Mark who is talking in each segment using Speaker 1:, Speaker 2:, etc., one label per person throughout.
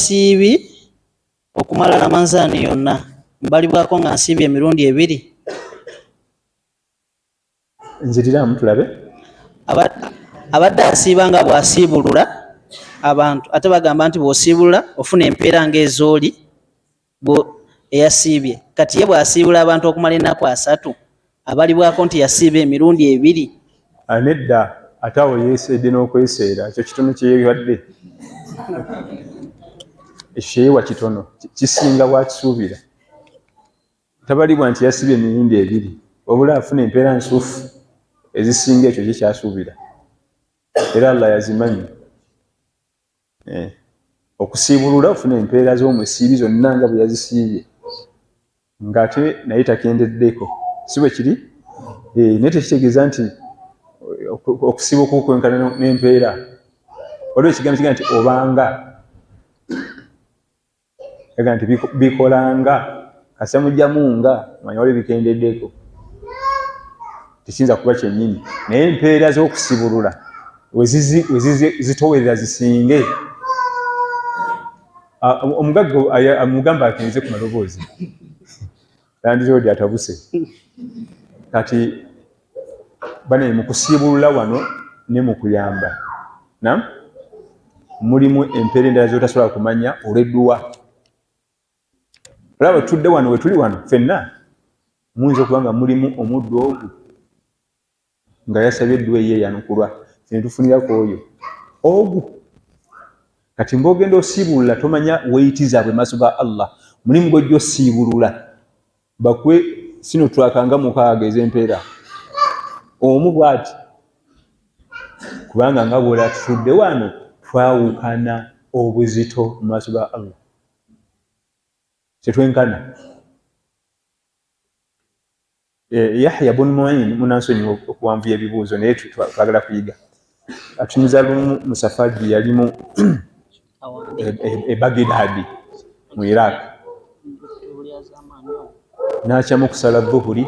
Speaker 1: Basiibi okumala Ramanzaani yonna, mbalibwako nga nsiibye emirundi ebiri?
Speaker 2: Nziriramu tulabe.
Speaker 1: Abadde asiiba nga bw'asiibulula abantu, ate bagamba nti bw'osiibulula ofuna empeera ng'ezooli eyasiibye. Kati ye bw'asiibula abantu okumala ennaku 30, abalibwako nti yasiiba emirundi ebiri?
Speaker 2: Nedda, ate awo yeeseedde n'okweseera, ekyo kitono kye yeewadde, ekyo kyeyewa kitono, kisinga bwakisuubira. Tabalibwa nti yasibye emirundi ebiri, wabula afuna empeera nsufu ezisinga ekyo kye kyasuubira, era Allah yazimanyi. Okusiibulula ofuna empeera z'omusiibi zonna nga bwe yazisiibye, ng'ate naye takendeddeko, si bwe kiri? Naye tekitegeeza nti okusiiba okukwenkana n'empeera. Waliwo ekigambo kigaa nti obanga aga nti bikolanga kasa mujjamu nga manya waliwo bikendeddeko, tekiyinza kuba kyennyini, naye empeera z'okusibulula wezitowerera zisinge. Omugagga amugamba akenze ku maloboozi, landiroodi atabuse. Kati bane mu kusiibulula wano ne mu kuyamba na mulimu empeera endala z'otasobola kumanya olw'edduwa. Olaba tutudde wano, we tuli wano ffenna, muyinza okuba nga mulimu omuddu ogwo nga yasabye edduwa eyo eyanukulwa, ffe ne tufunirako oyo ogwo. Kati mbw'ogenda osiibulula tomanya weeyiti zaabwe maaso ga Allah, mulimu gw'ojja osiibulula bakwe sino twakanga 6 ez'empeera omu bw'ati, kubanga nga bw'ola tutudde wano twawukana obuzito mu maaso ga Allah, tetwenkana. Yahya bun Mu'in, munansonyiwa okuwanvuya ebibuuzo, naye twagala kuyiga. Atunyuza lumu mu safari yalimu e Baghdad mu Iraq, n'akyamu okusala dhuhuri,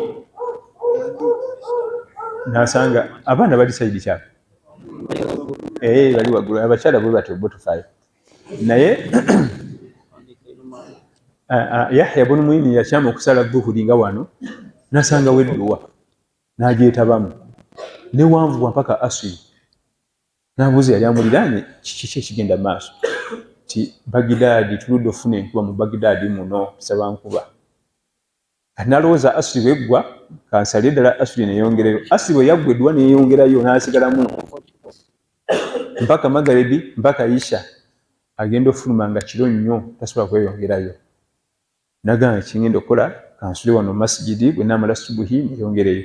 Speaker 2: n'asanga abaana bali sayidi kyabwe bali waggulu, abakyala bwe batyo bo tufaayo. Naye Yahya bun Mu'in yakyama okusala dhuhuri nga wano, n'asangawo edduwa n'agyetabamu newanvuwa mpaka asiri. N'abuuza yali amuliraanye, kiki ekigenda maaso? Ti Baghdad tuludde ofuna enkuba mu Baghdad muno, tusaba nkuba. Kati n'alowooza asiri bweggwa kansalire ddala asiri neyongereyo. Asiri bwe yaggwa edduwa neyongerayo, n'asigalamu mpaka Magharibi mpaka Isha. Agenda ofuluma nga kiro nnyo, tasobola kweyongerayo. Nagamba kingenda okukola kansule wano masjidi, bwe naamala subuhi neyongereyo.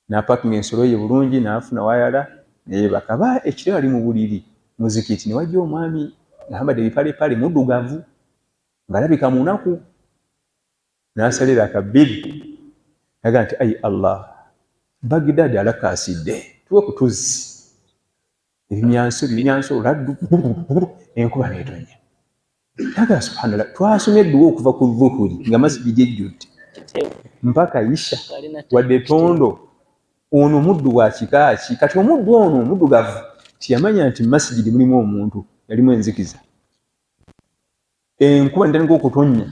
Speaker 2: N'apakinga ensolo ye bulungi, n'afuna wayala neyeebaka. Ba ekiro ali mu buliri muzikiti, ne wajja omwami ng'ayambadde ebipalepale muddugavu ng'alabika munaku, n'asalira akabiri naga nti ayi Allah, Baghdad alakaasidde, tuwe ku tuzzi, ebimyanso ebimyanso laddu, enkuba n'etonnya. Naga subhanallah, twasomye edduwa okuva ku dhuhuri nga masjidi ejjudde mpaka Isha, wadde tondo. Ono muddu wa kika ki? Kati omuddu ono omuddugavu tiyamanya nti masjidi mulimu omuntu, yalimu enzikiza. Enkuba netandika okutonnya.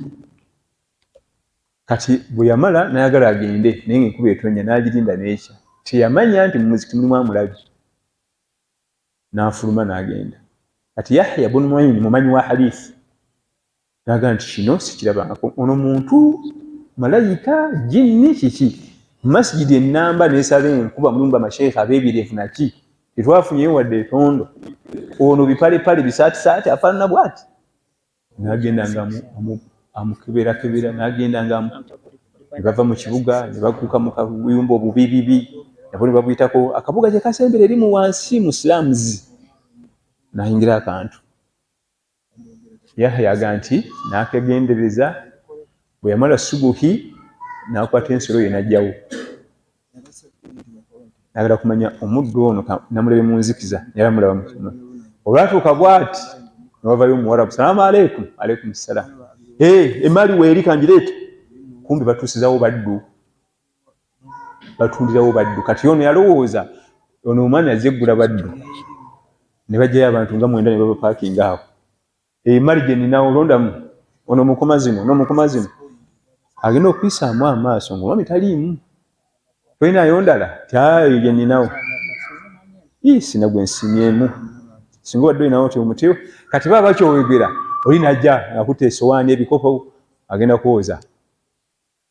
Speaker 2: Kati bwe yamala n'ayagala agende, naye ng'enkuba etonnya, n'agirinda n'ekya. Teyamanya nti mu muzikiti mulimu amulabye, n'afuluma n'agenda. Kati Yahya bun Mu'in mumanyi wa hadithi, n'agamba nti kino sikirabangako, ono muntu malayika jinni kiki? Masjidi ennamba n'esaba enkuba, mulimu bamasheikha ab'ebirevu naki, tetwafunyeyo wadde etondo. Ono bipalepale bisaatisaati afaanana bw'ati. N'agenda nga amukeberakebera, n'agenda nga ne bava mu kibuga ne baguka mu kayumba obubibibi, nabo ne babuyitako akabuga gye kasembera eri mu wansi mu slums, n'ayingira akantu. Yahya aga nti n'akegendereza, bwe yamala subuhi n'akwata ensolo ye n'ajjawo, ayagala kumanya omuddu ono namulabe mu nzikiza, yali amulaba mu kino. Olwatuuka bw'ati ne wavayo omuwarabu, salaamu aleikum. Aleikum salaam. Emaali weeri kangireete. Kumbi batuusizawo baddu, batundirawo baddu. Kati ono yalowooza ono omwami azze eggula baddu, ne bajjayo abantu nga 9 ne babapaakinga awo. Emali gye ninawo londamu ono mukoma zino nomukoma zino. Agenda okuyisaamu amaaso ngaomwami taliimu, tolinayo ndala tyayo gye ninawo sina gwe nsimyemu, singa obadde olinawo ti omutiwo. Kati baba bakyowegera oli najja akutta esowaani ebikopo agenda kwoza.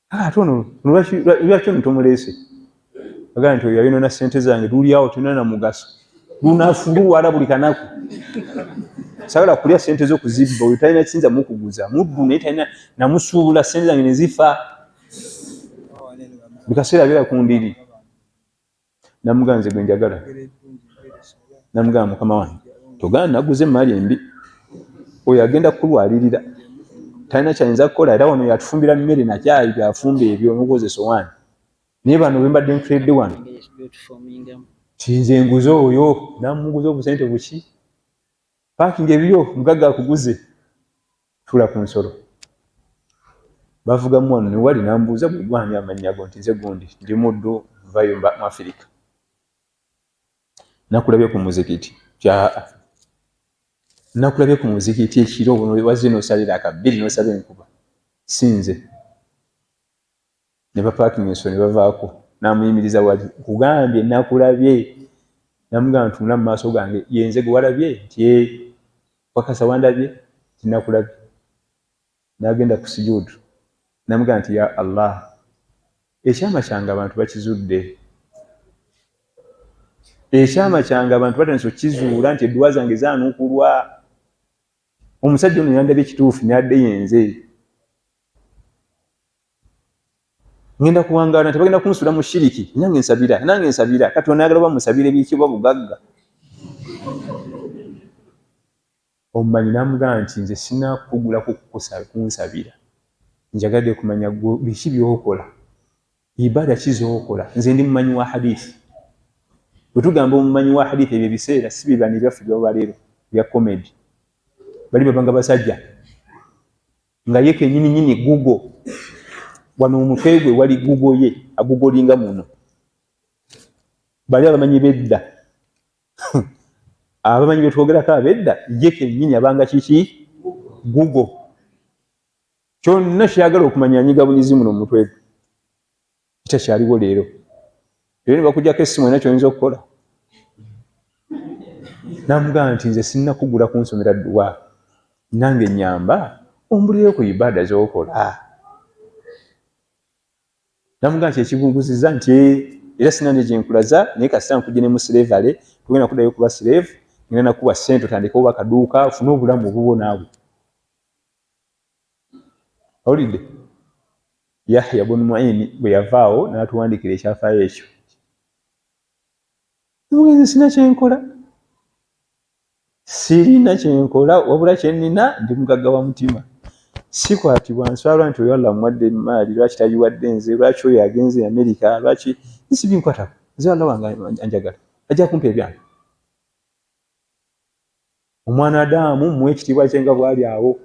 Speaker 2: Ate ono lwaki ono tomuleese? Agamba nti oyo yayonona sente zange, tuli awo tulina na mugaso, lunafu lulwala buli kanaku, sagala kulya sente zo kuzibba, oyo talina kiyinza mukuguza muddu, naye talina namusuubula sente zange nezifa buli kaseera abeera ku ndiri. Namugamba nze gwe njagala, namugamba mukama wange toganda naguza emaali embi, oyo agenda kukulwalirira talina kyayinza kukola, era wano yatufumbira mmere nakyayi byafumba ebyo nokukoza esowaani, naye bano bembadde nkuteredde wano tinze nguze oyo namuguza obusente buki paakinga ebyo mugagga akuguze tuula ku nsolo. Bavugamu wano newali nambuuza gwe gwani amannya go, nti nze gundi ndi muddu nvayo mu Afirika, nakulabye ku muzikiti kyaa nakulabye ku muzikiti ekiro wazze n'osalira akabiri n'osaba enkuba sinze. Ne bapaakinga ensolo ne bavaako, namuyimiriza wali nkugambye nakulabye, namugamba ntunula mu maaso gange yenze gwe walabye nti wakasa wandabye nti nakulabye. N'agenda ku sujudu namugamba nti ya Allah, ekyama kyange abantu bakizudde, ekyama kyange abantu batandise okukizuula nti edduwa zange zaanukulwa, omusajja ono yandabye kituufu nadde yenze ngenda kuwangaala nti bagenda kunsula mu shiriki, nange nsabira nange nsabira. Kati onayagala oba musabire biki oba bugagga omumanyi. Namugamba nti nze sina kukugulako kunsabira, njagadde kumanya biki byokola, ibada ki z'okola. Nze ndi mumanyi wa hadithi. Bwe tugamba omumanyi wa hadithi ebyo ebiseera si bye bano ebyaffe by'olwaleero bya comedy, bali babanga basajja nga ye kenyini nyini Google wano omutwe gwe wali Google ye agugolinga muno. Bali abamanyi bedda abamanyi betwogerako abedda, ye kenyini abanga kiki Google, kyonna kyagala okumanya anyiga bunyizi muno mumutwe gwe. Kitakyaliwo leero, leero ne bakujjako essimu olina kyoyinza okukola. Namugamba nti nze sinnakugula kunsomera dduwa, nange nyamba ombulireyo ku ibaada z'okola. Namugamba nti ekigunguziza nti era sina nde gyenkulaza, naye kasita nkujje ne mu slavery tugenda kuddayo kuba slave, ngenda nakuwa ssente otandike oba kaduuka ofune obulamu obubwo naawe. Owulidde Yahya bun Mu'in bwe yavaawo n'atuwandiikira ekyafaayo ekyo. Nze sina kyenkola, sirina kyenkola, wabula kyenina ndi mugagga wa mutima, sikwatibwa nswalwa nti oyo Allah amuwadde emaali lwaki tagiwadde nze, lwaki oyo agenze Amerika, lwaki nsibinkwatako nze, Allah wange anjagala ajja kumpa ebyange. Omwana Adamu muwe ekitiibwa kye nga bwali awo.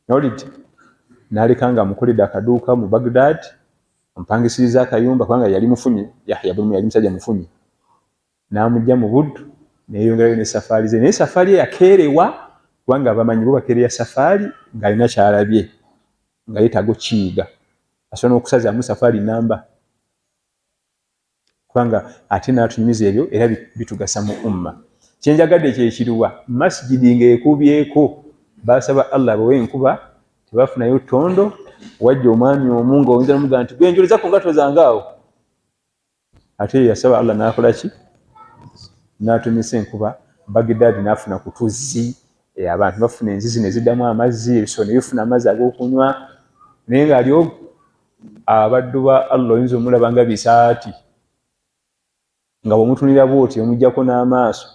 Speaker 2: Nawulidde n'aleka nga amukoledde akaduuka mu Baghdad, amupangisiriza akayumba kubanga yali mufunye. Yahya bun yali musajja mufunye, n'amujja mu buddu neyongerayo ne safaari ze, naye safaari ye yakeerewa kubanga abamanyi bo bakeereya safaari ng'alina kyalabye nga yeetaaga okukiyiga, asobola n'okusazaamu safaari namba kubanga ate n'atunyumiza ebyo era bitugasa mu umma. Kyenjagadde kyekiruwa masjidi ng'ekubyeko basaba Allah abawe enkuba, tebafunayo ttondo. Wajja omwami omu nga oyinza nomugamba nti gwenjoleza ku ngato zange awo, ate yasaba Allah n'akola ki, n'atumisa enkuba Baghdad n'afuna ku tuzzi, abantu bafuna enzizi ne ziddamu amazzi, ebisolo ne bifuna amazzi ag'okunywa. Naye ng'ali ogwo abaddu ba Allah oyinza omulaba nga bisaati nga bw'omutunira bw'oti omuggyako n'amaaso,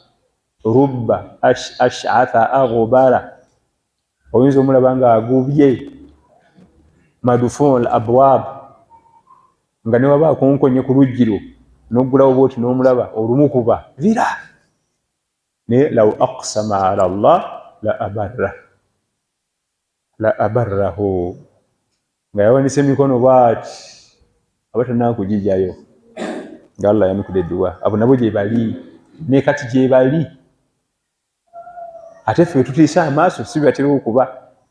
Speaker 2: rubba ashatha aghbara, oyinza omulaba nga agubye madufun abwab, nga ne waba akonkonye ku luggi lwo n'oggulawo bw'oti n'omulaba olumukuba vira, naye law aqsama ala Allah la abarra la abarrahu, nga yawanise emikono bwati aba tannakugijjayo nga Allah yanukudde edduwa. Abo nabo gye bali ne kati gye bali. Ate ffe betutiisa amaaso si bebatera okuba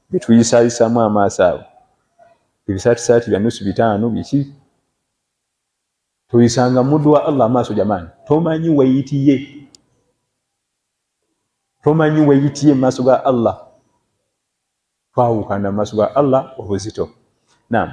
Speaker 2: betuyisaayisaamu amaaso awo, ebisaatisaati bya nusu bitaano biki. Toyisanga muddu wa Allah amaaso jamaani, tomanyi weyitiye, tomanyi weyitiye mu maaso ga Allah. Twawukana mu maaso ga Allah obuzito. Naam.